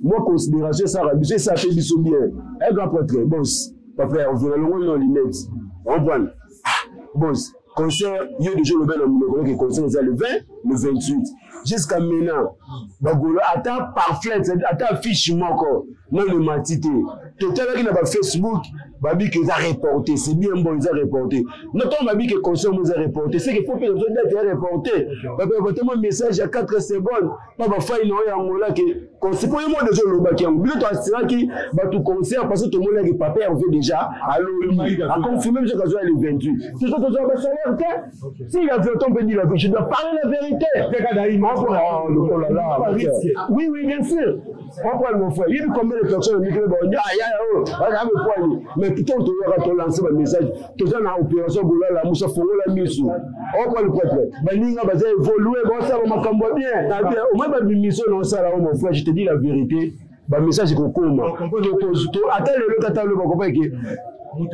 Mwa considération esalaka biso, esala mpe biso bien. Un grand prêtre, boss, papa Hervé, nalongoli na lunette. Comprendre? Ah, boss, concert, yo déjà olobi na monoko que concert eza le 20, le 28. Jusqu'à maintenant, bagolo ata pamphlet, ata affiche moko, nano emati te. Totalaki na ba Facebook, babi que eza reporté, c'est bien bon, eza reporté. Non, tant babi que concert mo eza reporté, c'est que faut mpe biso date ya reporté. Babi reporté mo message ya 4 secondes, pa ba faille na oyo ya Angola que concert po ye mo déjà olobaki yango. Bino toasiraki bato concert parce que tomonaki papa Hervé déjà alobi, a confirmé biso kazo ya le 28. Tozo tozwa ba salaire te. Si la vérité, on peut dire la vérité. Je dois parler la vérité. Oh, oh là là. Oui, oui, bien sûr. Comprendre mon frère. Il y a combien de personnes qui ont dit, ah, ya, oh, ah, mais plutôt, tu vas lancer un message. Toza na opération Golala, Moussa Fongola Misu. Comprendre le prêtre. Baninga baza évoluer, bon ça makambo bien. Au moins ba mission non ça là mon frère, je te dis la vérité. Ba message ekokoma. Ata lelo tata lelo bakopa ke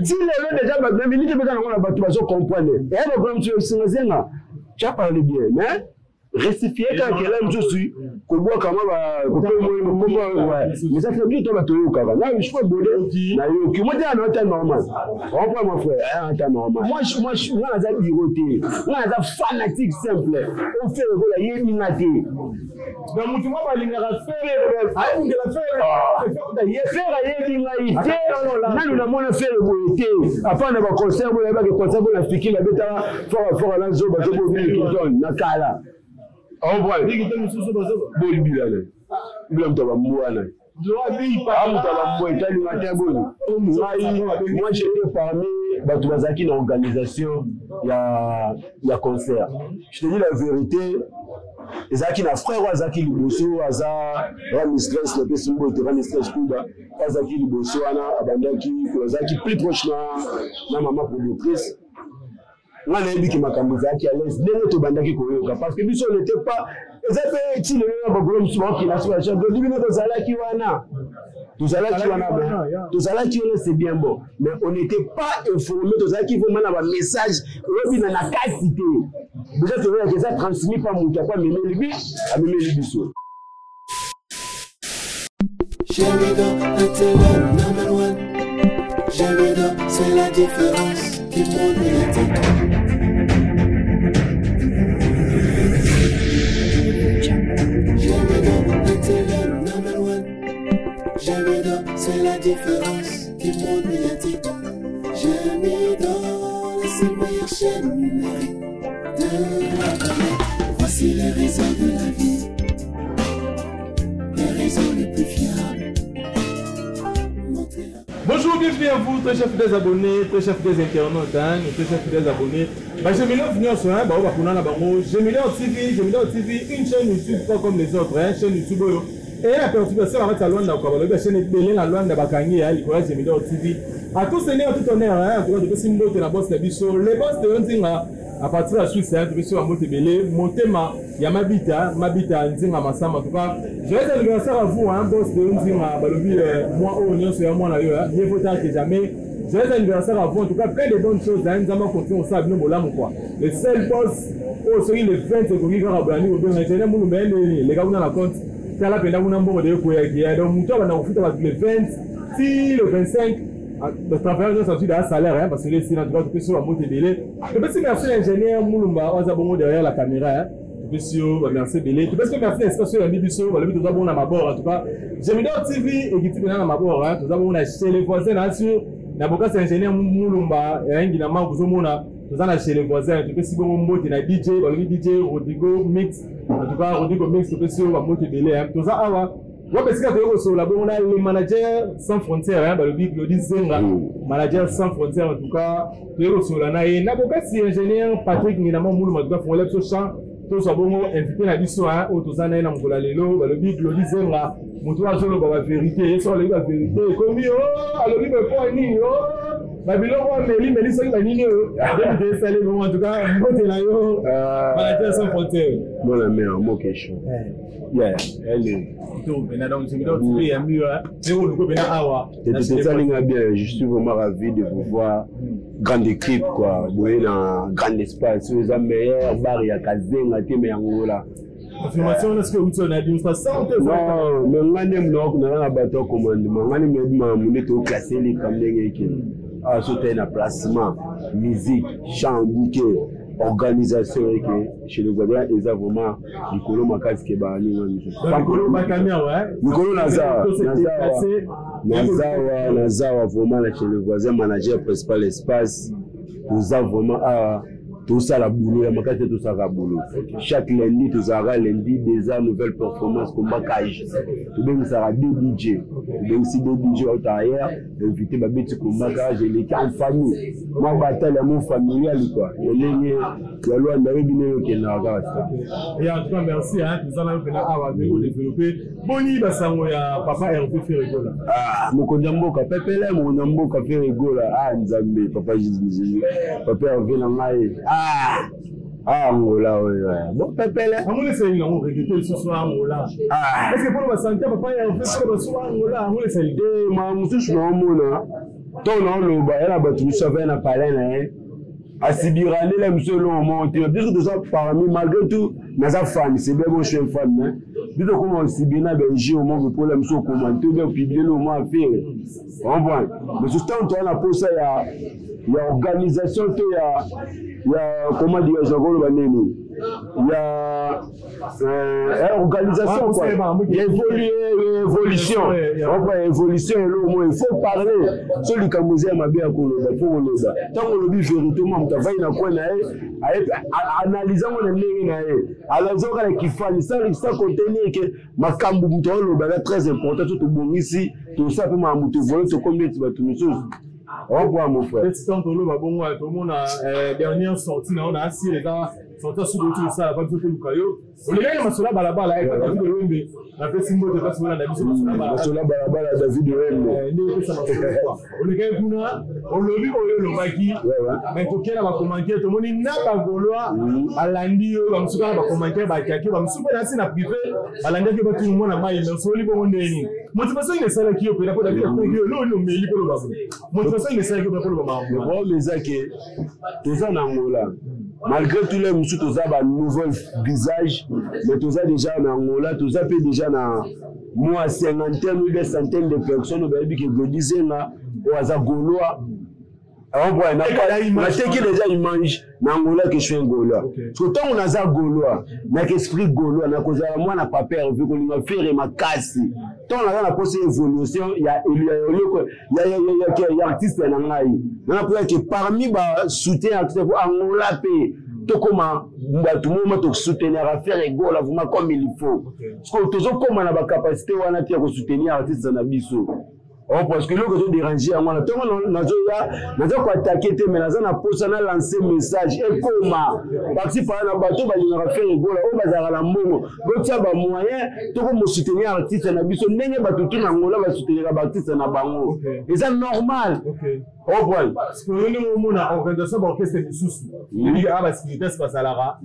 ti lelo déjà ba minute mpe nango na bato bazo comprendre. Et ba problème sur singa zenga. Tu as parlé bien, mais rectifier kaka kela mosusu kobwaka mwa mais ça fait bien to bato oyokaka na je peux bole nayoki moi te na ata normal comprends mon frère ata normal moi moi nga naza bureau te nga naza fanatique simple ofere kola yebi nga te donc motu moko alingaka fere abundela fere fere ayebi ngai te nanu namona fere boye te apart na baconcert boye nayebaki concert boye na fikili abetaka fora fora na zoba zoba obili na kala boli bilana bila moto ya bambwana moto ya bambwa etalinga te boni ngai moi j'étais parmi bato bazalaki na organisation ya concert. Je te dis la vérité, ezalaki na frère oyo azalaki liboso, aza Rami Stress, napesi mbote Rami Stress Kuba, azalaki liboso wana, abandaki azalaki plus proche na mama productrice. Nga nayebi ke makambo ezalaki à l'aise ndenge tobandaki koyoka, parce que biso on n'était pas, eza mpe ti lelo na bagolo mosusu baokenda so bacha dodi bino tozalaki wana, tozalaki wana, tozalaki wana, c'est bien bon, mais on n'était pas informé, tozalaki vraiment na ba message oyobi na na kati te. Déjà toyokaki eza transmis pa moto ako amemeli bi amemeli biso. J'aime la télé number one. J'aime c'est la différence du monde médiatique. J'aime la télé number one. J'aime c'est la différence du monde médiatique. J'aime la seule meilleure chaîne numérique de la planète. Voici les réseaux de la vie, les réseaux les plus fiables. Bonjour, bienvenue à vous, très chers fidèles abonnés, très chers fidèles internautes, hein, très chers fidèles abonnés. Bah, Gemilor nyonso, hein, bah, bakuna na bango. Gemilor TV, Gemilor TV, une chaîne YouTube pas comme les autres, hein, chaîne YouTube oyo. Et la perturbation en fait à Luanda, quoi, balobi chaîne ebele na Luanda bakangi, hein, likolo ya Gemilor TV. À tout seigneur, tout honneur, hein, en tout cas, topesi mbote na boss na biso, les boss de Nzinga, à partir de la Suisse, hein, topesi ba mbote ebele, motema ya Mabita, Mabita Nzinga Masamba, en tout cas, joyeux anniversaire à vous, hein, boss de Nzinga, balobi, moi oyo nyonso ya mwana yo, hein, mieux vaut tard que jamais. Joyeux anniversaire à vous, en tout cas, plein de bonnes choses, hein, nous allons continuer ça, bino bolamu, quoi. Le seul boss, oh, soki le 20 ekoki kaka bolandi kobenga, je n'ai mulu mais les gars, kuna na compte, tala mpenza kuna mbongo de ekoyaki, hein. Donc, moto abanda kofuta bato le 20, ti le 25, le travailleur nyonso azwi da salaire, hein, parce que les sina, en tout cas, topesi yo bambote ebele. Topesi merci na ingénieur Mulumba, oyo aza bongo derrière la caméra, hein. Topesi yo ba merci ebele. Topesi yo merci na espace oyo yambi biso, balobi toza bongo na mabord, en tout cas, Gemidor TV ekiti mpenza na mabord, hein. Toza bongo na chez les voisins, na sur na bokasi ya ingénieur Mulumba, ya Ngina Mangu, ozomona toza na chez les voisins. Topesi bongo mbote na DJ, balobi DJ Rodrigo Mix, en tout cas Rodrigo Mix, topesi yo ba mbote ebele, hein. Toza awa wapi esika toyei kosolola bongo na le manager sans frontière, hein, balobi Glody Zenga, manager sans frontière, en tout cas toyei kosolola na ye na bokasi ingénieur Patrick Nginama Muluma, en tout cas fongola biso champ, tozwa bongo invité na biso, hein, oyo toza na ye na mokolo ya lelo, balobi Glody Zenga, moto oyo azoloba ba vérité, ye soki alobi ba vérité ekomi o alobi bepo nini o babiloko ameli meli soki banini oyo nde esali bongo. En tout cas mbote na yo, manager sans frontière. Bon, mère, mon question. Yeah, elle est. Tout, maintenant, donc, je me donne tu es mieux, hein. C'est où le coup, maintenant, awa. C'est ça, linga bien. Je suis vraiment ravi de vous voir. Grande équipe, quoi. Vous voyez, dans grand espace, vous avez meilleur bar, il y a Kazenga, mais Angola. Affirmation wana soki euti na administration te? Non, mais nga nde mnoko naza na bato ya commandement. Nga nde nayebi makambo nde toclasse likambo ndenge ekende awa. So taye na placement, musique, chant, bouquet, organisation eke chez le voisin eza vraiment likolo makasi ke baninga misusu. Mikolo naza nazawa nazawa vraiment na chez le voisin, manager principal espace. Toza vraiment awa, tosala boulot ya makasi te. Tosalaka boulot chaque lundi. Tozalaka lundi déjà nouvelle performance, combat cage. Tobengisaka deux DJ, tobengisi deux DJ auta ailleurs, invité, babeti combat cage, eleki en famille, mwa bataille ya mo familial quoi, ya ndenge ya Lwanda. Oyebi ndenge okendaka kaka. Et en tout cas, merci, hein. Toza na yo mpena awa ndenge odéveloppe. Boni basango ya papa Hervé Ferre Gola? Ah, mokonzi ya mboka pepele, mokonzi ya mboka Ferre Gola. Ah, Nzambe, papa Jésus, papa Hervé na ngai. Ah ah, Angola oyo bon pepele. Angola esali nango regete lisusu Angola. Ah. Est ce que mpona basante papa Hervé, mpona basuwa Angola, Angola esali te? Ma mosusu naomona ntongo naoloba ya na bato mosusu avai na palais na ye, asibira ndele mosusu eloko moko te. Biso toza parmi, malgré tout naza fan, c'est bien bon, je suis un fan, mais biso tokoma osibir na bainjure moko mpola mosusu, okomante obe opublie eloko moko affaire, comprendre. Mais ntango toza na posa ya organisation to ya, comment dirais-je, nakoloba nini, ya organisation quoi, ya évolution, enfin évolution eloko moko, il faut parler. So likambo eza ya mabe ya koloba, faut koloba. Ntango olobi vérité, mwa moto avai na coin na ye, analyse yango na ndenge na ye, analyse yango kaka na kifani sans contenir ke makambo moto aoloba eza très important. So tobongisi, tosala mpe makambo, tovoye, tokomi neti bato misusu. Au revoir, mon frère. Neti ntango toloba bongo, tomona dernière sortie na yo na asile, eza sortie asuki oti kosala pa biso toluka yo. Olekaki na masolo ya balabala epa David Wembe. Napesi mbote mpasi olanda biso masolo ya balabala, David Wembe. Nde opesa masolo kwa olekaki kuna, olobi oyo olobaki, mais tokei na bacommentaire, tomoni na bagaulois balandi yo, bamosusu kaka bacommentaire bakaki, bamosusu mpe nasi na privé balandaki yo, batuni mwana mai. Mais osoli bongo ndenge nini? Motivation nini esalaki yo mpena mpo David akongi yo eloo nini omeli koloba boye? Motivation nini esalaki yo mpena koloba makambo? Problème eza ke toza na Angola, malgré tous les mosusu toza ba nouveau visage, mais toza déjà na Angola, toza mpe déjà na mwa cinquantaine ou bien centaine de personnes oyo bayebi ke Glodi Zenga oyo aza gaulois. Nateki déjà image na Angola ke je suis un gaulois. Parce que ntango naza gaulois, naka esprit gaulois, nakozala mwana papa Hervé, kolinga Ferre makasi. Ntango naza na posa évolution ya eloko ya artiste na ngai, nana mpoya ke parmi basoutien artiste po Angola mpe tokóma bato moma tosoutenir Ferre Gola vraiment comme il faut. Parce que tozokóma na bacapacité wana te ya kosoutenir artiste na biso. Oh, parce que eloko ezodérange yango wana, ntongo nazoya, naza koattaquer te, mais naza na posa na lance message ekoma parti paa na bato balingaka Ferre Gola, oyo bazalaka na mbongo, botia bamoyen tokomosoutenir artiste na biso ndenge bato tu na Angola basoutenirka baartiste na bango. Eza normal. Oprendre. Sikoyo ndenge omona organisation baorchestre misusu, ebi aa baspiritas bazalaka,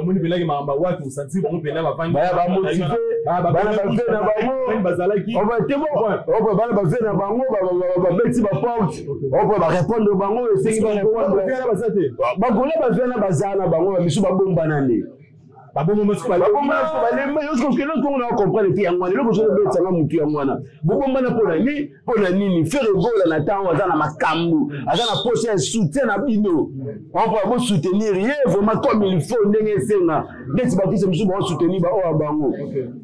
omoni mpelaki makambo awati osanti bango mpena bavandi. Baya bamotive bana bave na bango. Bazalaki. Opo bana bave na bango babeti baporte, opo barépondre bango, esengi barépondre. Baza te. Bagola bave na bazala na bango, bamisu babombana nde. Babomba. Balemba eloko na comprendre te yango wana. Eloko ozobetanga motu yango wana, bobombana mpona nini? Mpona nini? Ferre Gola na ntango aza na makambo, aza na posa ya soutien na bino, opo bosoutenir ye vraiment comme il faut, ndenge esenga, ndeti bakisi mosusu baosoutenir baoyo ya bango.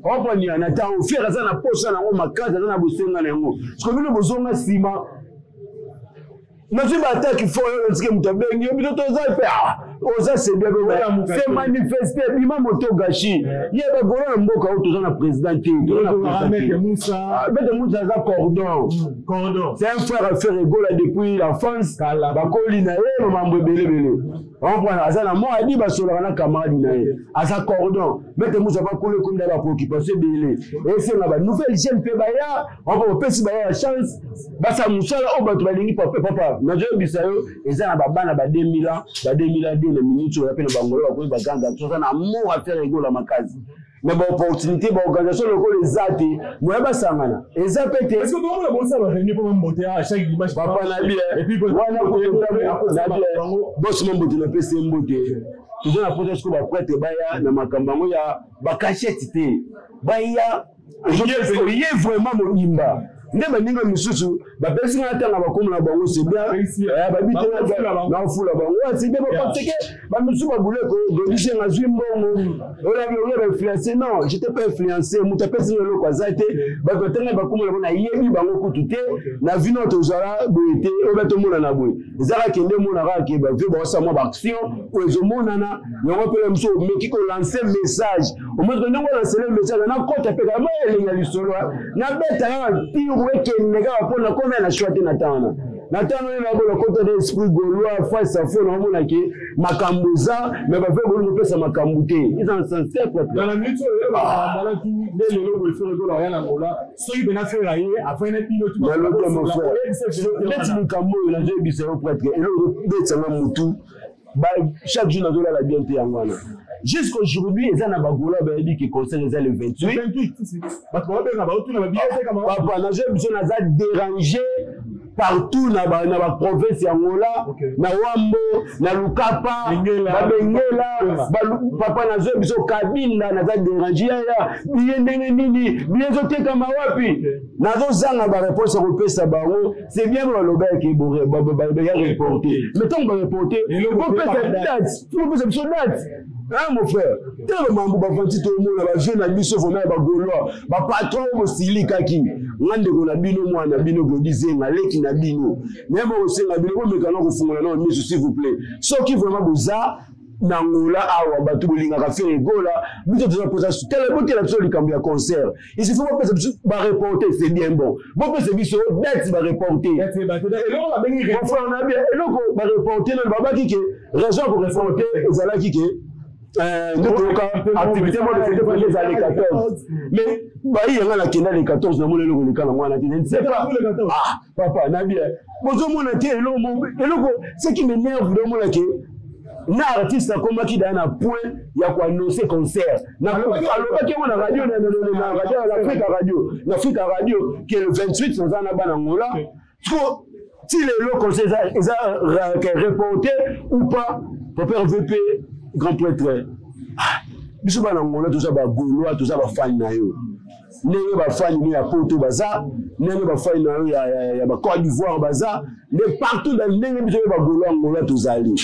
Oponi na ntango Ferre aza na posa nango makasi, aza na bosenga na yango. Siko bino bozonga nsima, nazwi baattaque fo oyo ntike moto abengi yo, bino toza mpe oza sebia se manifeste, bima moto gashi ye bagolo na mboka oyo. Toza na président te, Maître Musa aza cordon, c'est un frère à Ferre Gola depuis l'enfance, bakoli na ye mamambo ebelebele. Comprendre, aza na mwa adi basolaka na camarade na ye, aza cordon. Maître Musa bakolo ekomi na bapréoccupation ebele, esenga banouvelle jeune mpe baya opo bopesi baya ya chance, basala mosala oyo bato balingi. Papa, papa, nazoyebisa yo, eza na babana ba 2000 ans, ba 2002 na minute oyo mpe na bangolo bakomi baganga. Toza na amour ya Ferre Gola makasi. Mais baopportunité, baorganisation lokola eza te, moya basangana eza mpe te. Papa na bien wana na bien, boss Mambote, napesi ye mbote. Toza na mposa sikoyo baprêtre baya na makambo yango ya bacachette te, baya oye vraiment mobimba nde baninga misusu bapesi nga ntanga bakoma na bango, c'est bien, babi te nafula bango, c'est bien, parce que bamisusu babuleko dodise nga zwi mbongo olabi oye bainfluence. Non, j'étais pas influencé. Moto apesi nga eloko aza te. Bato batanga bakoma na bango, nayebi bango kutu te. Na vino tozala boye te, oyo batomonana boye ezaka kende mona kaka ke bavie baosala mwa baaction oyo ezomonana yango mpe mosu omeki kolancer message, omoni ndenge olancele message, nakota mpe kaka elengi ya lisolo, nabeta kaka tiru ekende kaka mpo nakoma na choix te. Na ntango wana, na ntango wana nabola kota na esprit gaulois face à fo, naomona ke makambo eza, mais bave boli kopesa makambo te, eza na sens te. Dans la minute oyo bala tu nde lelo boye Ferre Gola oya na Ngola, soki mpena Ferre aye afai na bino? Nalobi, mon frère, neti likambo oyo nazoyebisa yo, prêtre, eloko ebetisanga motu chaque jour, nazolala bien te, yango wana jusqu'aujourd'hui eza na bagola bayebi ke concert eza le 28. Bato baobenga, baotuna papa, nazoyebi biso, naza déranger partout na baprovince ya Ngola, na Wambo, na Lukapa, Babengela. Papa, nazoyebi biso, Kabinda, naza déranger. Yaya, biye ndenge nini? Biye ezotekama wapi? Nazozanga baréponse ya kopesa bango. C'est bien, baloba eke ya reporté, mais ntango bareporte, bopesa date, bopesa biso date. Hein, mon frère, tala bamambo bavanti, tomona bavie na biso vraiment ya bagaulois, bapatron oyo bosilikaki. Nga ndeko na bino, mwana na bino, Glodi Zenga, leki na bino, naye bokosenga bino bomekana kofungola nao miso, s'il vous plaît. Soki vraiment boza na Ngola awa, bato bolingaka Ferre Gola, biso toza mposa tala, botela biso likambo ya concert. Il suffit bopesa biso bareporte, c'est bien bon, bopesa biso date bareporte. Mon frère, na bien eloko bareporte nano, babaki ke raison ya koreporte ezalaki ke nde toyoka activité moko de fête eza le 14, mais bayi yanga nakenda le 14, namona eloko eleka na mwana te, je ne sais pas. Ah papa, na bien bozomona te eloko. Ce qui m'énerve, domona ke na artiste akomaki daya na point ya koannonce concert, alobaki yango na radio, na radio, na Afrika Radio, na Afrika Radio, ke le 28 naza na bana Ngola. Siko ti lelo concert eza reporté ou pas? Papa VP, grand prêtre, biso bana Ngola toza bagaulois, toza bafani na yo ndenge bafani no ya Poto baza, ndenge bafani na yo ya baCôte d'Ivoire baza, nde partout na ndenge biso mpe bagaulois Ngola tozali,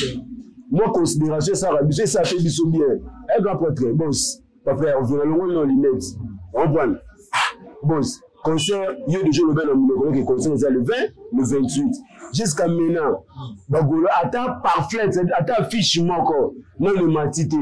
mwa considération esalaka biso, esala mpe biso bien. Un grand prêtre, boss, papa ovela longoli na lunette, comprendre. Boss, concert yo déjà olobi na monoko ke concert eza le 20, le 28. Jusqu'à maintenant bagolo ata pamphlet, ata affiche moko nano emati te.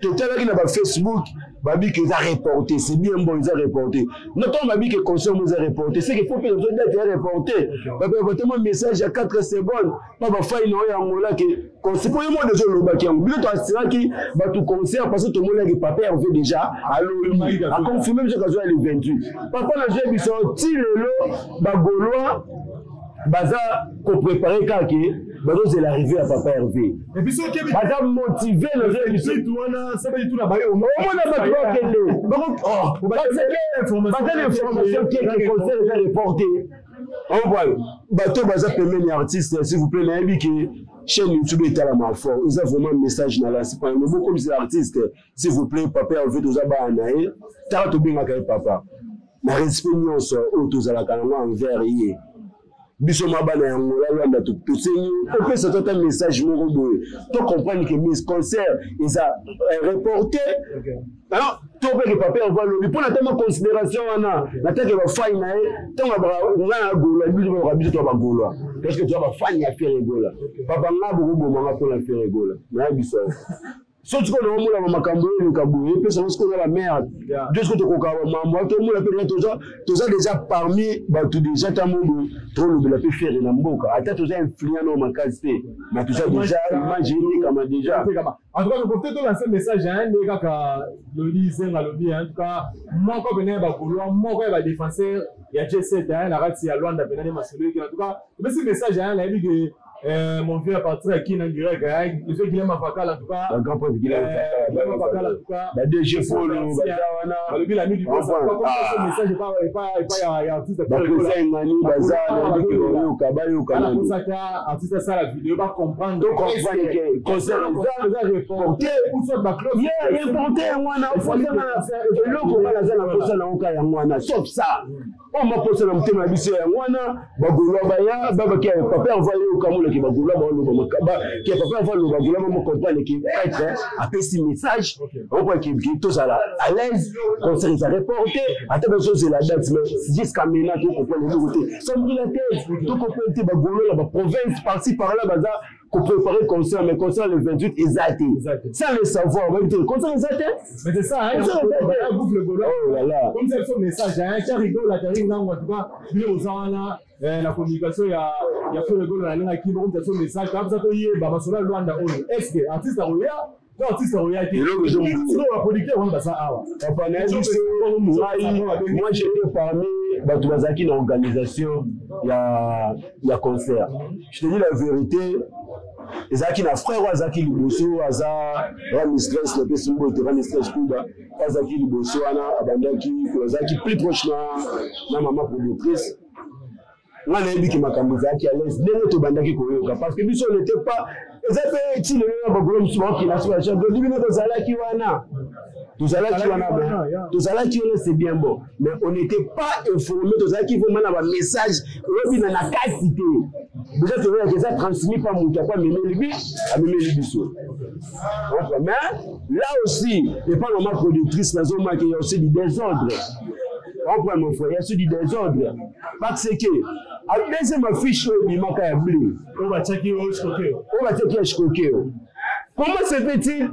Totalaki na bafacebook, babiki eza reporté, c'est bien bon, eza reporté. Notango babiki concert mo eza reporté, c'est que faut mpe biso date ya reporté. Bareporté mo message ya 4 secondes pa bafai na oyo ya Ngola ke concert, po ye mo déjà olobaki yango. Bino toasiraki bato concert parce que tomonaki papa Hervé déjà alobi, aconfirme biso kazwa ya le 28. Papa, nazwi biso ti lelo bagaulois baza koprépare kaka ke bazozela arrivé ya papa Hervé, baza motivé. Omona bato bakende, baza na information keke concert eza reporté. Ompoye bato baza pembeni ya artiste, s'il vous plaît, nayebi ke chaîne YouTube etalama fort, eza vraiment message na lasi mpona bokomisa artiste, s'il vous plaît. Papa Hervé, toza bana na ye, taka tobengaka ye papa na respect nyonso oyo tozalaka nango envers ye. Biso ma bana ya Ngola Lwanda, tosengi opesa to ata message moko boye, to comprendre ke mis concert eza reporté. Alors to mpe ke papa Hervé alobi mpo na tama considération wana natake bafai na ye ntango nga na Gola, biso baloka biso to bagaulois parce que toza bafani ya Ferre Gola. Papa, nga bokobomanga mpona Ferre Gola, nayebi biso. So sikoyo naomona bamakambo oyo eleka boye, epesanga sikoyo na bamerde de sikoyo tokoka bamambo tomona mpe toza déjà parmi bato déjà ntango boye tolobela mpe Ferre na mboka, ata toza influent nao makasi te, mais toza déjà image etekama déjà. En tout cas, toprofite tolancer message, hein, nde kaka Lodi Zenga alobi. En tout cas, moko pene ya bagaulois, moko ya badéfenseur ya G7, hein, na kati ya Lwanda pene nde masolo eke. En tout cas, topesi message, hein, nayebi ke Mon vieux à partir à Kin en direct, hein, le vieux Guillaume Afakal en tout cas. Le grand prêtre Guillaume Afakal en tout cas. Ba DG Polo, baza wana. Balobi la nuit du boss. Comme message pas pas pas ya artiste. Ba Christian Ngani baza na ndiki bayoka bayoka nani. Ala artiste asala vidéo ba comprendre. To comprendre que concert eza reporté ou soit ba clause. Yeah, reporté yango wana. Eloko nga naza na posa na oka yango wana. Sauf ça. Oyo maposa na motema na biso yango wana, bagolois baya babaki papa Herve ayoka molaki bagolois baoloba ke papa Herve aloba golois bamo comprendre ke prêtre apesi message okoki tozala à l'aise, concert eza reporté, ata bazozela date, mais jusqu'à maintenant tocomprendre eloko te, ça brûle la tête, tocomprendre te. Bagolois na baprovince par-ci par-là baza kopréparer concert, mais concert le 28 eza te, sans le savoir bayebi te concert eza te. Mais c'est ça, hein, bouffe le gaulois. Oh là là. Comme ça, son message, hein, tu rigoles, tu rigoles, en tout cas, bino oza wana, la communication ya Ferre Gola na ndenge akimi, comme ça, son message, comme ça, toyeba, masolo ya Luanda oyo. Est-ce que artiste akoya to artiste akoya te? Eloko Sikoyo baproducteur wana baza awa. Papa, nayebi biso ngai, moi j'étais parmi bato bazalaki na organisation ya concert. Je te dis la vérité, ezalaki na frère oyo azalaki liboso, aza Rami Stress, napesi mbote, Rami Stress Kuba, azalaki liboso wana, abandaki, azalaki plus proche na mama productrice. Nga nayebi ke makambo ezalaki à l'aise ndenge tobandaki koyoka, parce que biso on n'était pas, eza mpe ti lelo na bagolo mosusu baokila so bachampion bino, tozalaki wana, tozalaki wana, tozalaki wana, c'est bien bon, mais on n'était pas informé. Tozalaki vraiment na bamessage oyebi na kati te. Déjà toyaki eza transmis pa moto ako amemeli biso. Mais là aussi, epa mama productrice, nazomaki ya aussi du désordre. Comprends, mon frère, il y a aussi du désordre parce que a deuxième affiche oyo ebimaka ya bleu oyo batiaki oyo oyo batiaki ya Shikokeo, comment se fait-il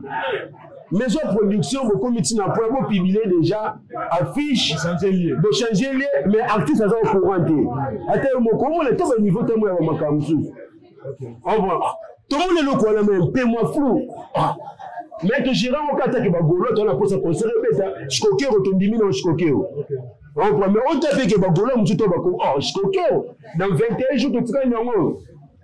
maison production bokomi ntina point bopublier déjà affiche, bochange lieu, mais artiste aza au courant te? Ata yo moko omona te baniveau te moya bamakambo mosusu. Tomona eloko wana me mpe mwa flou, mais togérer yango kaka taki bagolo toza na posa concert ebeta Shikokero, tondimi na Shikokero. Mais ota mpe ke bagolo mosusu to bako, oh, Shikokero dans 21 jours totikali yango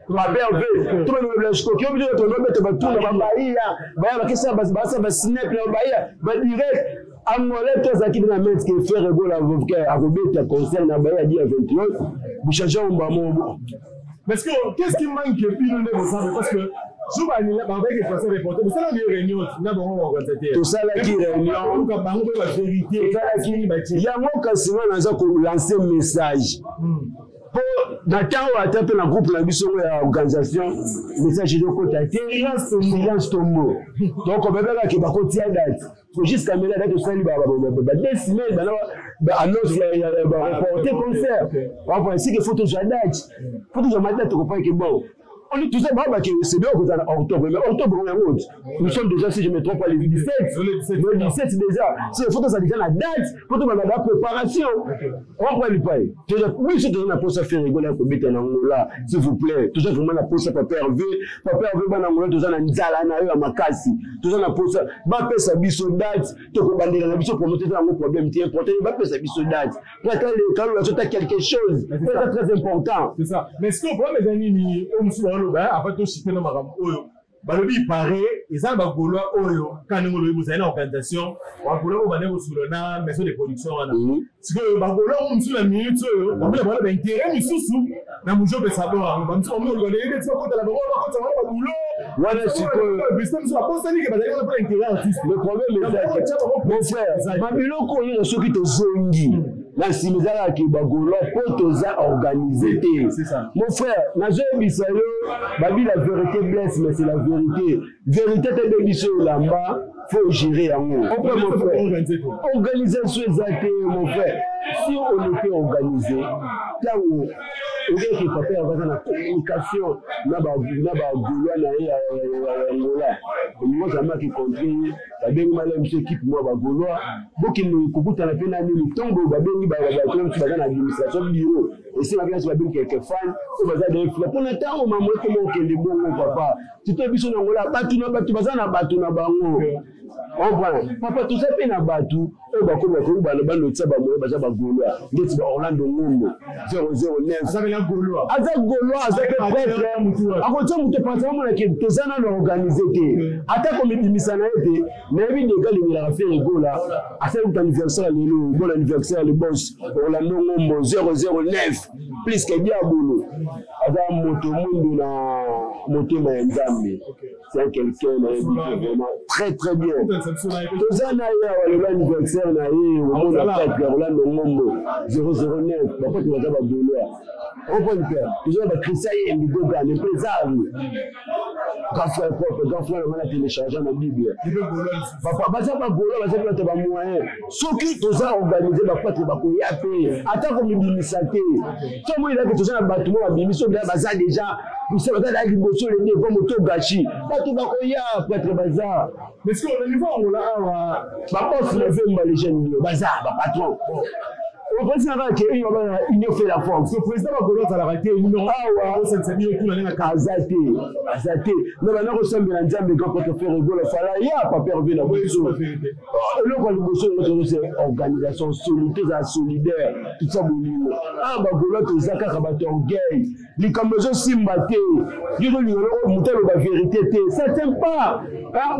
baberve tobalobela Shikokero, biso tolobeta batuna babaiya baya bakesa basa basnap na babaiya badirect angolais to azalaki na mente ke Ferre Gola akobeta concert na baya dia 21, bochange mbamo. Parce que qu'est-ce qui manque bino nde bosambe? Parce que jour babaki français reporter, bosalaki réunion na bango organisateur? Tosalaki réunion. Bango mpe bavérité. Tosalaki yango, kasi nga naza kolancer message mpo na ntango ata mpe na groupe na biso ya organisation message ezokota te, silence tombo. Donc babengaki bakotia date. Jusqu'à maintenant date osali ba 2 semaines bana baannonce ya bareporter concert. Enfin, c'est que faut tozwa date, faut tozwa ma date, tokopaki ke bon, on est tout ça, bah, c'est bien que en octobre, mais octobre, on est en août. Nous sommes déjà, si je ne me trompe pas, le 17. Le 17 déjà. C'est faut que ça déjà la date, faut que la préparation. On prend le paille. Déjà, oui, c'est toujours la poste à Ferre Gola, kobeta na Angola, s'il vous plaît. Toujours vraiment la poste à Papa Hervé. Papa Hervé, bana Angola, toujours na nzala na yo ya makasi. Toujours na poste, bapesa biso date, tokobandela na biso promoter yango, problème te, important, bapesa biso date. Pour être le cas, quelque chose. C'est très important. C'est ça. Mais ce que le problème eza nini? Oyo mosusu baloba, avant toshite na makambo oyo balobi, pare eza na bagaulois oyo kaka ndenge olobi bozali na organisation, bagaulois oyo bandeki kosolola na maison de production wana. Sikoyo bagaulois oyo mosusu na minute oyo bamona bango na baintérêt misusu na mojo opesa bo yango, bamosusu bamona oluka ndenge ti bakotala bango, bakotala bango babulo. Wana sikoyo biso mosusu babosani ke bazali wana mpona intérêt artiste. Le problème eza, mon frère, babiloko oyo soki tozongi na nsima, ezalaka bagaulois mpo toza organisé te. Mon frère, nazoyebisa yo, babi la vérité blesse, mais c'est la vérité. Vérité te be biso elamba, faut gérer yango. Mon frère, organisation eza te. Mon frère, si on était organisé, ntango okeke papa yango aza na communication na bagaulois na ye ya Angola, olingo ozamaki contre ye, babengi mala biso équipe mwa bagaulois bokende kokutana mpe na nini. Ntongo babengi bato mosusu baza na administration, bureau esengaki nyonso, babengi quelque fan oyo baza defila mpona ntango mamo ekoma okende bongo. Papa, tito biso na Angola, bato na bato baza na bato na bango. Comprendre papa, toza mpe na bato oyo bakomi bakomi bana banotia bamoye, baza bagaulois ndeti ba Orlando Ngombo 009. Aza Gaulois, aza mpe prêtre, akotia moto pansa. Omonake toza nano organise te, ata komibimisa na ye te. Nayebi dega alingelaka Ferre Gola. Asali kuta anniversaire lelo. Bon anniversaire, le boss Orlando Ngombo 009, plus que diabolo. Aza moto mwindu na motema ya Nzambe. C'est un quelqu'un nayebi te, vraiment très très bien. Toza na ye awa lelo, anniversaire na ye. Omona prêtre Orlando Ngombo 009, bapote baza bagaulois. Comprendre père, toza na bachristien yembi gogan empresario, grand frère propre, grand frère nanga na télécharge na Bible. Papa, baza bagaulois, baza mpe bato bamoyen. Soki toza organise, baprêtre bakoya mpe, ata komibimisa te. So moi elaki, toza na bato mo babimisi oyo baza déjà puisa, baza na liboso le devant moto gashi, bato bakoya, prêtre baza. Mais ce que au niveau Angola awa, baboss Novemba, les jeunes baza bapatron. Opesi na kaka ke union fait la force. Le président bagaulois azalaka te numéro awa. Aza te, aza te. Me banda kosambela Nzambe, grand prêtre Ferre Gola fala ya papa Herve na biso. Eloko ya liboso yango tozose organisation solide, tozala solidaire, totia bolingo. Awa bagaulois toza kaka bato orgueil, likambo ezosimba te. Yo tolinga loko moto aloba vérité te, ça tient pas.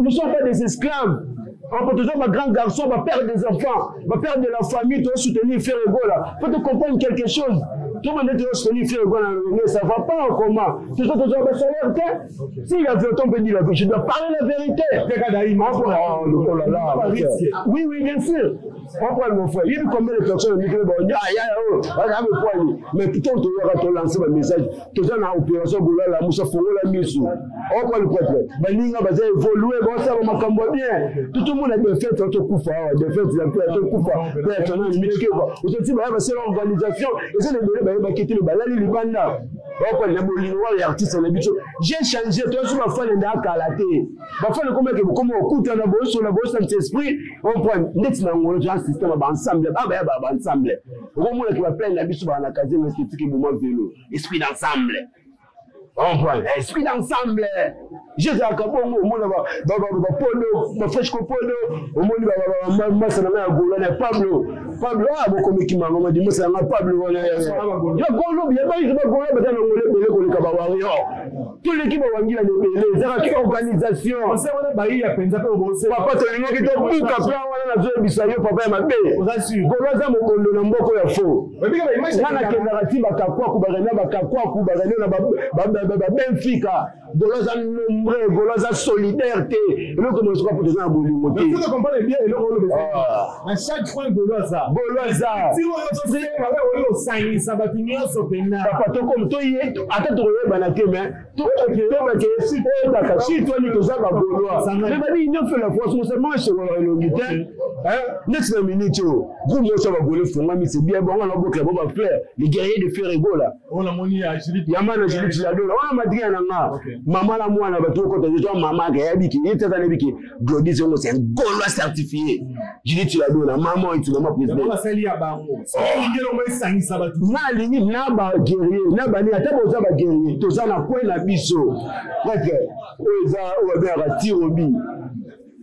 Nous sommes pas des esclaves. On peut toujours ba grand garçon, ba père des enfants, ba père de la famille, tu soutenir Ferre Gola. Faut te comprendre quelque chose. Tout le monde doit soutenir Ferre Gola, mais ça va pas comment? Toujours toujours ba salaire te. Si la vérité, on peut dire la vérité, je dois parler la vérité. Oh, oh là là. Oui oui, bien sûr. On prend mon frère. Il y a combien de personnes qui disent ah ya oh, ah mais plutôt tu vas te lancer un message. Tout ça na opération Gola la Moussa fongola misu. On prend le prêtre. Baninga baza évoluer, bon ça va makambo bien. Tout le monde a des fêtes tokufa awa, des fêtes ya mpe tokufa mpe tona mitike quoi. Ozoti baya basala organisation, eza na ebele bayebaki te, balali libanda. Bakoka na bolingo wana ya artiste na biso. J'ai changé, toyoso bafane nde akala te. Bafane komeke bokoma okutana bosola bosanisa esprit. On prend ndeti na ngolo, toza système ya baensemble, abaya ba baensemble. Okomonaki baplein na biso baa na casier esthétique eboma vélo, esprit d'ensemble. Comprendre esprit d'ensemble, jezalaka bongo. Omona bapodo, bafresh kopodo, omoni masa na ngai ya Gola na Pablo. Pablo a bokomiki mango madi masa na ngai Pablo wana ya Golo. Ya bagola baza na ngolo ebele koleka bawario. Toleki bawangila na ebele, ezalaki organisation. Papa, tolingaki tobuka plan wana. Nazoyebisa yo, papa ya mabe, Golo aza mobondo na mboko ya fo. Nga nakendaka ti bakakwaku, bakenda bakakwaku, bakende na babenfika. Golo aza nombre, Golo aza solidaire te. Eloko mosuka mpo toza na bolingo te. Na chaque point Golo aza. Golo aza. Osangisa bato nyonso mpena. Papa, tokomi toye, ata tokoyebana te, mais tobake oyebaka si twani toza bagaulois. Mais babi union fait la force, mosama esololaka elongi te. Neti na minute oyo, groupe nyonso ya bagaulois efongami, c'est bien. Bongo nabokela bo bafleur, les guerriers de Ferre Gola, yama na Julie Tiladola wana, madria na nga, mama na mwana, bato okota to mama ake yayebi ke ye tata nayebi ke Glodi Zongo, c'est un Gaulois certifié. Julie Tiladola, mama oyo mama président. Nga alingi na baguerrier na bani, ata boza baguerrier, toza na coin na biso. Prêtre oyo eza oyo babengaka tirobi.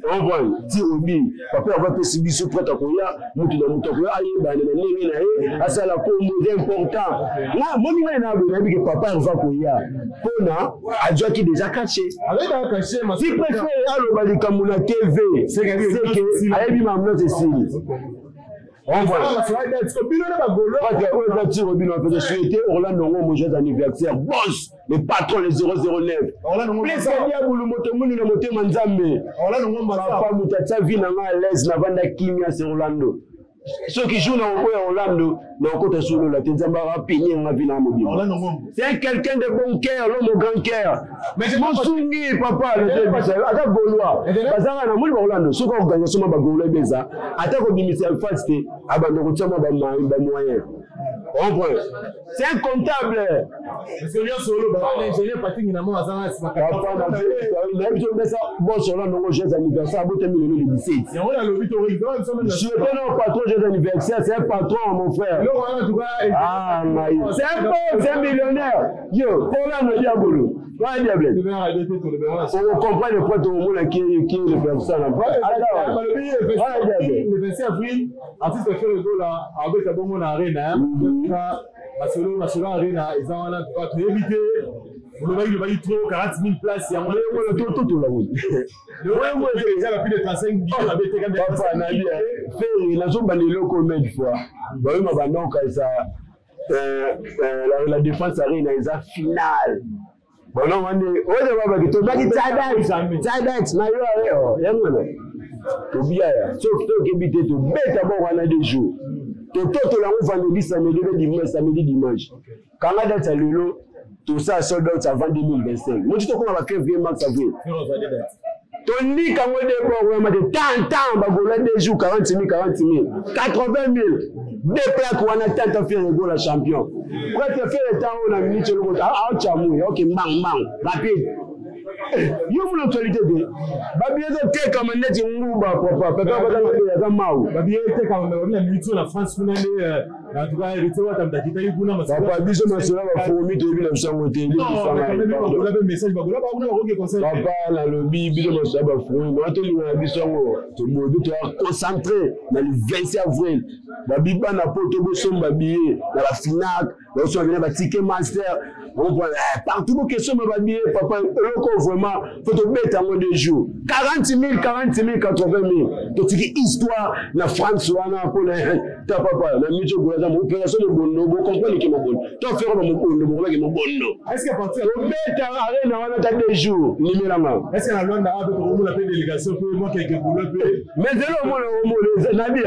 Comprendre tirobi, papa yango apesi biso prêtre akoya, mutu na mutu akoya, ayebana na ndenge na ye, asala kombo, eza important. Nga moni ngai na boye, nayebi ke papa Herve akoya mpona azwaki déjà cachet. Si préfère aloba likambo na TV, seke ayebi makambo nyonso esili. Oyo eza tiro bino apesa souhaité Orlando Ngombo joyeux anniversaire, boss, le patron, le 009, plus diabulu, moto munu na motema Nzambe. Papa, moto atia vie na ngai à l'aise, navanda kimia, c'est Orlando. Soki jour na okoya Orlando na okota solola te, Nzambe akapini nga vie na mobimba. C'est un quelqu'un de bon cœur, l'homme au grand cœur, mosungi papa aza Gaulois. Bazanga na moni baorlando, soki organisation ma bagaulois ebeza, ata kobimisa face te, abanda kotia mwa bamoyen. Comprends? C'est un comptable. Parce que nyonso oloba wana, ingénieur Patrick Namo aza na nsima. Nayebi so mbesa boso na ndongo joyeux anniversaire, abotami lelo le 17. Yango nalobi to récupérer biso même. Souhaitez nos patron joyeux anniversaire, c'est un patron, mon frère. Eloko wana en tout cas. Ah ngai, c'est un bon, c'est un millionnaire. Yo mpona diabolo wana diable. Okocomprendre po tokomona qui est le personne. Balobi le 26 avril, artiste Ferre Gola abeta bongo na Arena. Masolo, masolo Arena eza wana, toyebi te. Olobaki, lobaki trop, 40 000 places yango. Totola. Eza plus de 35 millions abeteka. Papa, nabi Ferre nazobanda eloko maintes fois bayoma bandoka eza la Défense Arena, eza finale. Bono wande oyo babaki tobaki tsadat na yo ayo yango na tobia ya sauf tokebi te, tobeta bongo wana 2 jours, tototola yango vendredi, samedi be dimanche, samedi, dimanche. Kanga date ya lelo, tosala sold out avant 2025. Moti tokóma ba février, mars, avril, tolika yango de bord oyama te tantan bagola 2 jours, 40 000, 40 000, 80 000, deux plaques wana. Tanta Ferre Gola champion, prêtre Ferre ntango na minute eloko aotyamu oke mbangu mbangu rapide. Yo mona actualité te, babillets ezotekama neti nguba, papa pepe aza mau. Babillets etekama, babi na minute oyo na France kuna nde, en tout cas Héritier Wata akitaki kuna. Papa, biso masolo ya bafourmi toyebi na biso yango te. Bagola mpe message, bagola bakuna bakoki concert. Papa, nalobi biso masolo ya bafourmi maa tolinga na biso yango. Tobobi toya concentré na le 26 avril. Babi bana po tobosomba billet na baFnac, bazosomba bina baTicket Master partout, bokesomba babillets. Papa, eloko vraiment faut tobeta yango 2 jours, 40 000, 40 000, 80 000, totiki histoire na France wana. Mpona ta papa na miti ogola aza opération mobondo, bocomprendre ke mobondo to affaire ba mobondo bokomaki mobondo. Tobeta Arena wana ta 2 jours, nimelanga. Est-ce que na Luanda ape tokomona mpe délégation mpe mwa quelque boulot mpe? Mais zelo omona, omona nabi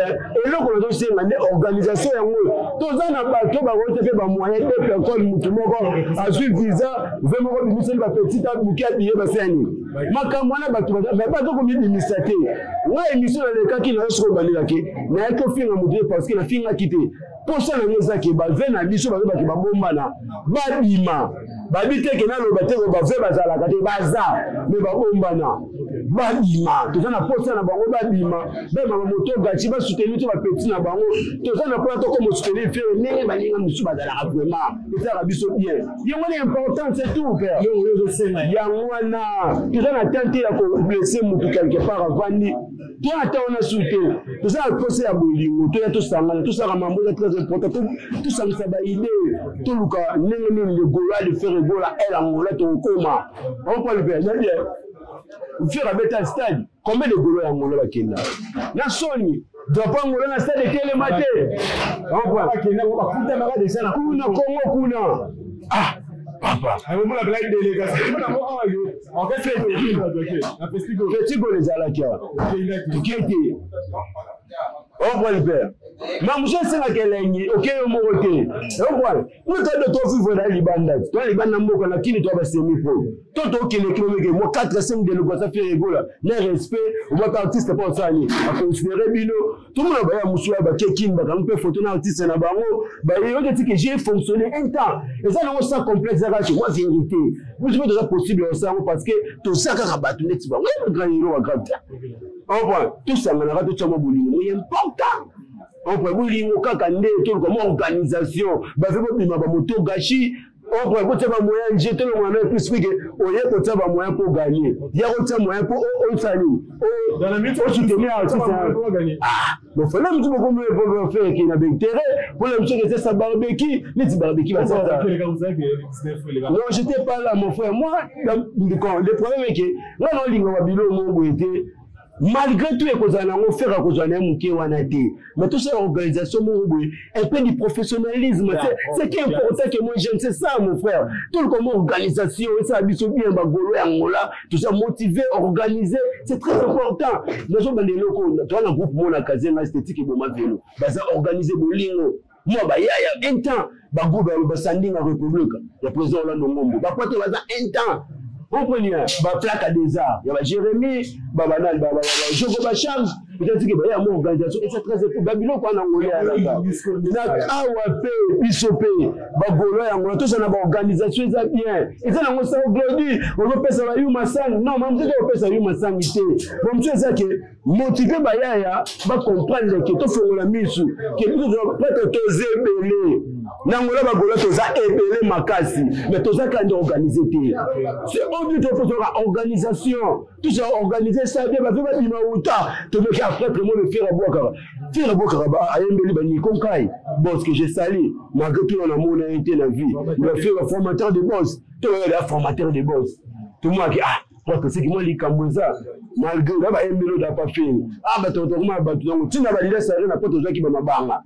eloko nazosenga nde organisation yango. Toza na bato bakoki te mpe bamoyen, deux personnes, mutu moko azwi visa ve moko bimiseli bapetit moke abiye basani makambo wana. Bato bato komibimisa te. Nga émission nalekaki nayo soki obandelaki, nayaki ofinga motu te parce que nafingaki te. Mposa nango ezaki bave na biso bazobaki babombana, babima babi te ke naloba te bave bazalaka te, baza me babombana, babima. Toza na posa na bango, babima, bemama moto gaci, basoutenir to bapetits na bango. Toza na mpona tokoma soutenir Ferre ndenge baninga mosusu bazalaka. Vraiment ezalaka biso bien, yango wana important, c'est tout, père. Yango wana toza na temps te ya koblesser mutu quelque part avandi. Toza na temps wana su te. Toza na posa ya bolingo, toya tosangana, tosalaka mambo eza très important, tosangisa baidées, toluka ndenge nini le Gola de Ferre Gola el Angola tokokoma. Ompale père, Ferre abeta stade, combien de Golo ya Angola bakenda na soni? Drapeau Angola na stade etelema te kuna Kongo kuna. Ah papa, festival ezalaki awa, toke te. Ompale père, ma mosu esengaka elengi, oke yo moko te. Ompale moto tovivre na libanda, toa libanda mboka na kini, toa basemi po to tokende kilomeke mwa 4 5 délégation Ferre Gola na respect. Omwaka artiste mpo osala nini, aconsidérer bino. Tomona baya mosu ya bake kini, bakangi mpe photo na artiste na bango baye oyo tiki. J'ai fonctionné un temps, eza nango sans complexe, ezaka mwa vérité. Biso mpe toza possible osala yango parce que toza kaka bato neti bango ya bagrand héros, bagrave te. Comprend, tosanganaka, totia mwa bolingo moye important. Comprend, bolingo kaka nde toluka mwa organisation, bave bobima bamoto gashi. Comprend, kotia bamoyen nje tolongola na plus pike oye kotia bamoyen mpo gagner, ya kotia moyen mpo osala nini, osoutenir artiste. Ah bon, fallait motu bokomi faire ke na baintérêt mpona biso ke eza barbecue neti barbecue basata. Non, j'étais pas là, mon frère. Moi, le problème est que nga na olinga babilo mo boye te. Malgré tout ekozala nango Ferre akozwa na ye moke wana te, mais tosala organisation moko boye, un peu du professionnalisme, c'est ce qui est important que moi j'aime, c'est ça, mon frère. Toluka mo organisation esala biso bien. Bagolo ya Angola toza motivé, organisé, c'est très important. Nazobanda eloko toza na groupe mona kazenga esthétique eboma velo, baza organisé, bolingo mwa bayaya un temps, bagroupe basandinga république ya président Orlando Ngombo, bapote baza un temps comprenez, baplaque des arts ya baJérémie, babanani, bajogo, bacharge. Peut-être que baya mo organisation eza très important. Babiloko wana ngoli alaka na awa mpe biso mpe bagolo yango toza na baorganisation eza bien, eza nango sao Glodi ozopesa bayuma sangi non, mamosu te opesa yuma sangi te, mamosu eza ke motive bayaya bacomprendre ke tofongola misu ke biso prêtre toza ebele na Angola, bagola toza ebele makasi, mais toza kaka nde organise te. C'est obligé topotoka organisation, tout ça organiser ça bien. Bato babima wuta tomeki après primo le Ferre abwakaka, Ferre abwakaka, ayembeli baniko nkai boss que je sali malgré tout namona ye te na vie, mais Ferre formateur de boss, toyela formateur de boss, tomonaki ah prêtre seki mwa likambo eza malgré na bayembeli oyo dapa Ferre ah bato tokoma bato yango ntina balila sare na po tozwaki bamabanga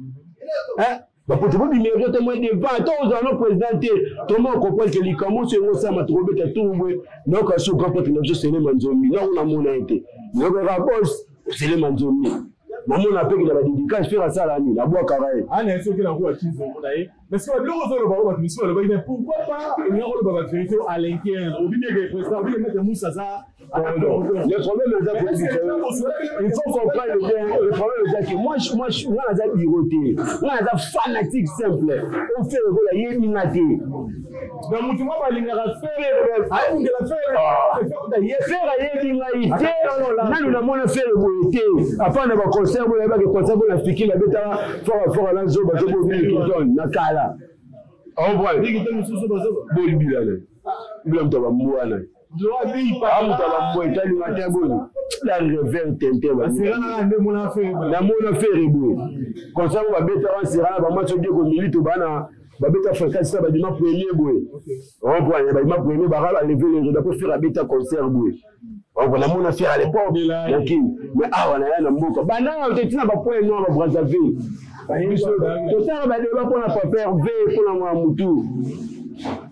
bapoto bobimela biso te moins devant to ozala no président te, toma okomprendre ke likambo oso yango osama tokobeta tour boye. Nayoka so grand prêtre na biso Selema Nzombi, nango namona ye te, nayokaka bos Selema Nzombi, namona peke na badédicace Ferre asala nini, abwakaka ye. Ana soki nakoka kizongo na ye, parce que biloko ozoloba oyo bato misusu balobaki, mais pourquoi pas olinga koloba bavérité à l'interne, obi bien que président obi maître Moussa aza. Le problème eza, il faut comprendre bien, le problème eza que moi moi nga naza bureau te, nga naza fanatique simple. Oferre kola yebi nga te. Na motu moko balingaka Ferre, abundela Ferre. Ferre ayebi ngai te, nanu namona Ferre boye te afin na baconcert boye, ayebaki concert boye na fikili abetaka fort fort na zoba zobobikiton na kala bolibila bila moto ya bambwana amuta bambwa etalinga te boni la revers tente namona Ferre boye concert oyo babetaka Serana bamwasi odieko milito bana babeta fréquence sa babima premier boye, comprendre, babima premier baka baleve le rideau po Ferre abeta concert boye. Namona Ferre à l'époque nakini, mais awa naya na mboka bandanga te ntina bapoint noir ba Brazzaville, tosala badeba mpona papa Herve, mpona mwa mutu,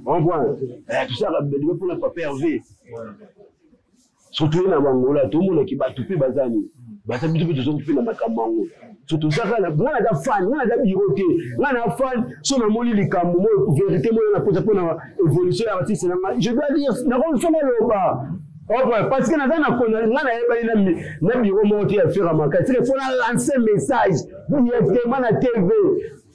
comprendre, tosala badeba mpona papa Herve, surtout ye na bangola tomonaki bato mpe baza nini, baza biso mpe tozongi mpe na makambo yango. So tozaka nga naza fan, nga naza bureau te, nga na fan. So namoni likambo mo vérité mo na posa mpona évolution ya artiste na nga, je dois dire nakoso naloba parce que naza na nga nayebani na bureau moko te ya Ferre makasi, seke fo na lancer message directement na TV.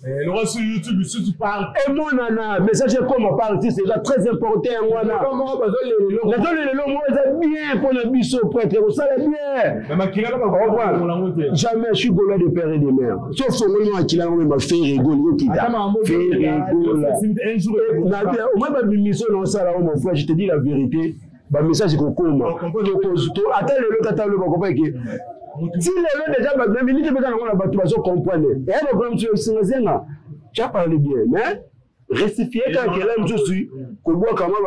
Le sur YouTube, si tu parles. Emonana message ekoma par artiste eza très important yango wana. Nazolelelo moko eza bien mpona biso prêtre kosala bien. Jamais, je suis gaulois de père et de mère. So fongoli makila yango mema Ferre Gola okita Ferre Gola omoi babimiso na osala o mon frère, je te dis la vérité, bamessage ekokoma ata lelo tata lelo bakopa eke ti lelo déjà bato na minute mpe nango na bato bazocomprendre eya bakola mosusu esinga zenga. Tu as parlé bien, mais rectifier kaka kela mosusu kobwaka mwa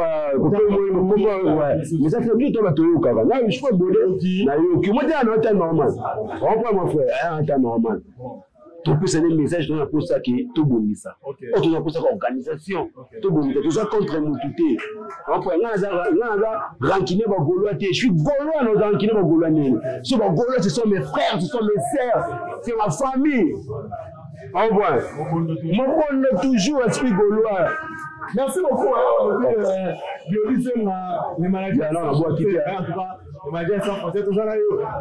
mais ça fait bien to bato oyokaka na je peux bode nayoki mo te ana ata normal, comprends mon frère, ata normal topesa nde message toza na mposa ke tobongisa oyo toza mposaka organisation tobongisa, toza contre motu te. Nga naza rancunier bagaulois te, je suis gaulois, naza rancunier bagaulois nini? So bagaulois, ce sont mes frères, ce sont mes sœurs, c'est ma famille. Au revoir. Mokondo toujours esprit gaulois. Merci beaucoup. Bioli Zenga, les maladies. Non, non, en tout cas, les maladies sans français, tout ça là.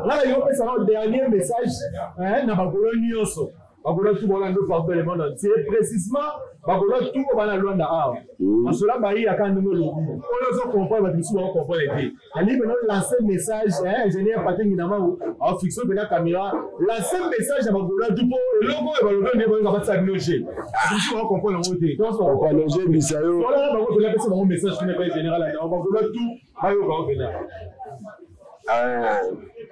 Là, il y a un dernier message na bagolo nyonso. Bagolo tout bolando partout le monde entier, précisément bagolo tout bana Luanda awa. Masola bayi aka ndenge olobi. Oyo ozo comprendre bato mosusu bao comprendre te. Nalingi mpena lancer message, ingénieur Patrick Nginamau, afixe mpena caméra, lancer message ya bagolo tout mpo eloko oyo balobi nde bayoka batisa bino je. Bato mosusu bao comprendre yango te. Ozebisa yo. Wana bango mpena pesa bango message kuna epai général na bagolo tout bayoka yango mpena.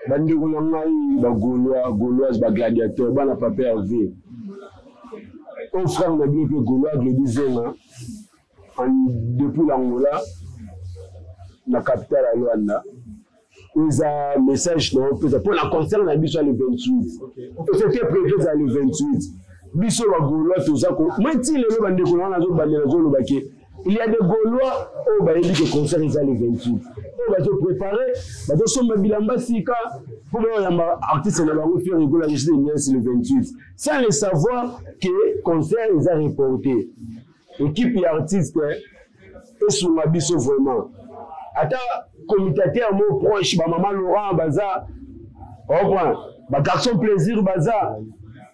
Bandeko na ngai bagaulois, gauloise, bagladiateur, bana papa Hervé, un frère na bino mpe gaulois Glodi Zenga depuis l'Angola na capitale ya Luanda. Eza message na opesa mpo na concert na biso ya le 28, c'était prévu eza le 28. Biso bagaulois toza moi ti lelo bandeko na wana nazobandela, nazoloba ke il y a des gaulois oyo bayebi ke concert eza le 28, oyo bazoprépare, bazosomba bilamba sika mpo bayoyamba artiste na bango Ferre Gola Jésus de Niance le 28, sans le savoir que concert eza reporté. Équipe ya artiste esunga biso vraiment, ata communicateur mo proche bamama Laurent baza au point. Ba garçon plaisir baza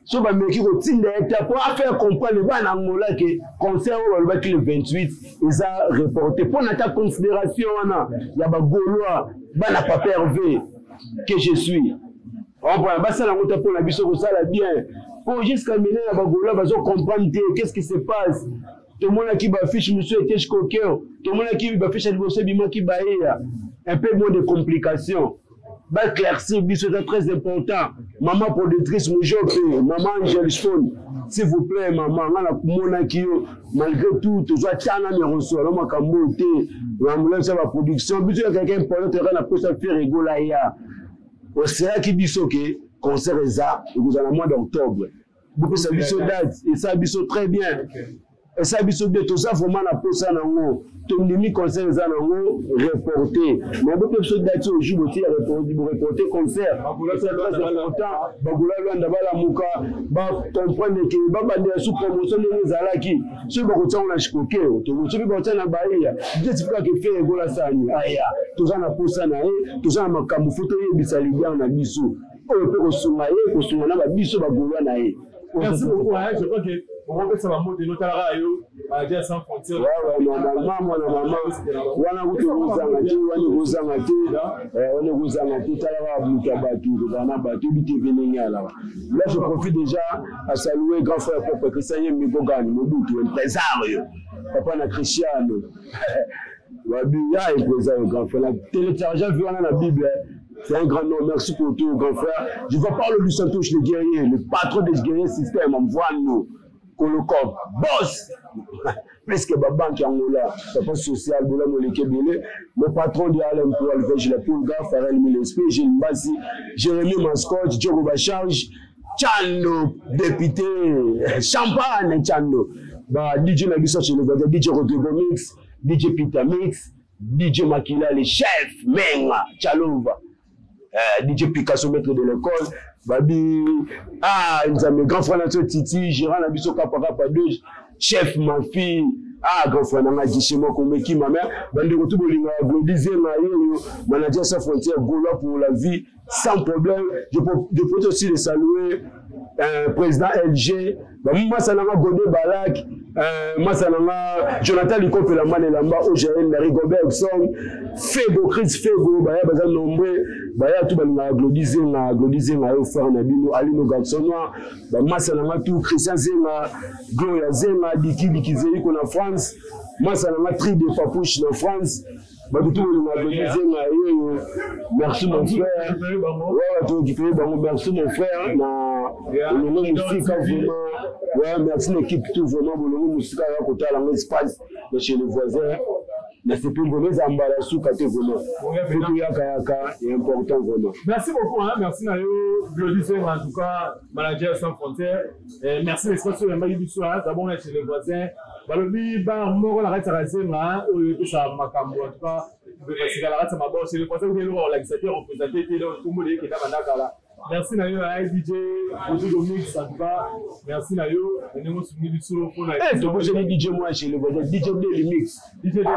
so bameki kotinda ye te mpo afaire comprendre bana Angola ke concert oyo balobaki le 28 eza reporté mpo na ta considération wana ya bagaulois, bana papa Hervé que je suis. Comprendre, basala yango te mpo na biso kosala bien, mpo jusqu'à maintenant na bagaulois bazo comprendre te qu'est-ce qui se passe. Tomonaki bafiche mosusu ete shkoker, tomonaki bafiche ya liboso ebimaki baeya un peu moins de complications. Baéclaircir biso, eza très important. Mama productrice Mujope, mama Angel Stone, s'il vous plaît, mama, nga namonaki yo. Malgré tout, tozwa tiana meroso na makambo oyo te, ambulance ya baproduction biso ya quelqu'un important. Toyaka na posa Ferre Gola ya oseraki biso ke concert eza ekozala na mois d'octobre. Bopesa biso date, esala biso très bien, esala biso bien. Toza vraiment na posa nango. Tondimi concert eza nango reporté, mais bope biso date oyo jour botia boreporté concert. C'est très important. Bagola Lwanda balamuka, bacomprendre ke babandela su promotion ndenge ezalaki. Soki bakotia ngo na shikoke, soki bakotia na Bahia, jesifika ke Ferre Gola sani aya. Toza na posa na ye, toza na makambo fo toyebisa leader na biso oyo mpe kosunga ye, kosunga na babiso bagolwa na ye. Merci beaucoup, hein. Je crois que okopesa bambote notalaka yo, manager sans frontière. Mama, mwana mama wana kutu ekozanga te, wana ekozanga te, wana ekozanga te. Talaka moto ya bato, kozala na bato ebi tv ndenge alaka. Là, je profite déjà à saluer grand frère propre Christian Yembi Gogani Mobutu, impresario, papa na Cristiano Wabi ya impresario, grand frère. Na télécharger vu wana na Bible. C'est un grand nom. Merci pour tout, grand frère. Je vois Paulo du Santos, le guerrier, le patron des guerriers système, en voit nous. Kolokop, boss! Plus que ma banque Angola, papa social, Boula Moleke Bele, le patron de Alain Poul, Alvej La Pulga, Farel Milespe, Gilles Mbassi, Jérémy Mascotte, Diogo Bacharge, Chando, député, Champagne, Chando, bah, DJ Nabiso chez le voisin, DJ Rodrigo Mix, DJ Peter Mix, DJ Makila, le chef, Menga, Chalova, DJ Picasso, maître de l'école, Babi, ah, Nzambe, grand frère Natio Titi, gérant Nabiso Kapa Kapa 2, chef ma fille, ah, grand frère Nanga Dishemo Komeki, ma mère, Bande Rotou Bolinga, Glody Zenga, Yoyo, manager sans frontières, Gaulois pour la vie, sans problème. Je peux aussi le saluer, président LG, bah, Massananga Godé Balak, Massananga Jonathan Likope Lamba Lamba, OGN, Larry Gobert, Song, Fego, Chris Fego, bah, ya baza nombreux, bah, ya tout, bah, Glody Zenga, Glody Zenga, yo, frère Nabino, Alino Garçon Noir, bah, Massananga tout, Christian Zenga, Gloria Zenga, Diki, Diki Zeiko na France, Massananga Tri de Papouche na France, bah, tout le monde Glody Zenga, yo, merci mon frère. Ouais, tout qui bango, merci mon frère, na Bolongo Musika vraiment. Ouais, merci l'équipe tout vraiment. Bolongo Musika ya kotala ngo espace de chez le voisin. Mais c'est plus vraiment Zambala souka te vraiment. Faut yaka yaka est important vraiment. Merci beaucoup, hein, merci na yo Glody Zenga, en tout cas manager sans frontières. Merci l'espace sur le biso, hein, d'abord chez le voisin. Balobi bar moko na kati ya Zenga oyo epesa makambo, en tout cas basika la kati ya mabor chez le voisin, vous avez l'organisateur représenté te donc kombo de kenda bandakala. Merci na yo DJ Rodrigo Mix, en tout cas merci na yo ndenge osungi biso mpona Eh, tobosani DJ moi chez le voisin, DJ Daily Mix. DJ Daily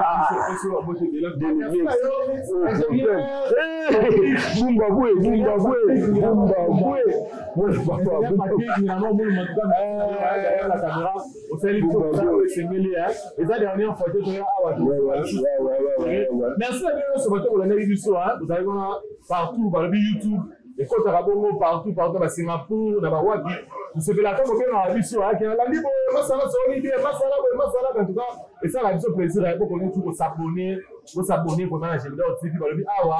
Mix, oyo abote de la Daily Mix. Eh, Bumba bwe, bumba bwe, bumba bwe. Moi je pars pas. La caméra osali biso esengeli eza dernière fois te toya awa. Merci na bino nyonso bato bolandaki biso, bozali wana partout. Balobi YouTube ekotaka bongo partout partout, na basingapour, na bawapi. Tosepelaka kobengaka biso ake nalandi boye, masala soli bien, masala boye, masala. En tout cas esalaka biso plaisir. Bokoni tu kosabone, bosabone vraiment na Gemidor TV. Balobi awa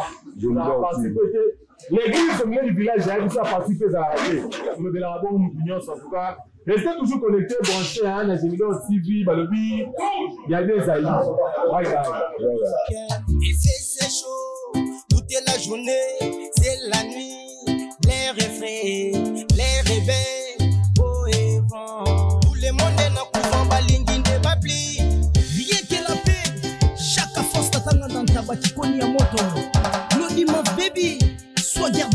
parti po ete l'église au milieu du village ya biso, parti mpe ezalaka te, tolobelaka bongo mutu nyonso. En tout cas, restez toujours connectés, branchés, hein, na Gemidor TV. Balobi ya bien ezali. Bye bye. Il fait c'est chaud toute la journée, c'est la nuit, l'air est frais, l'air est bel, beau et vent. Tout le monde est dans couvent, balingi nde bapli. Rien que la paix, chaque force tatanga dans tabakikoni ya moto. Lodima baby, soit garde.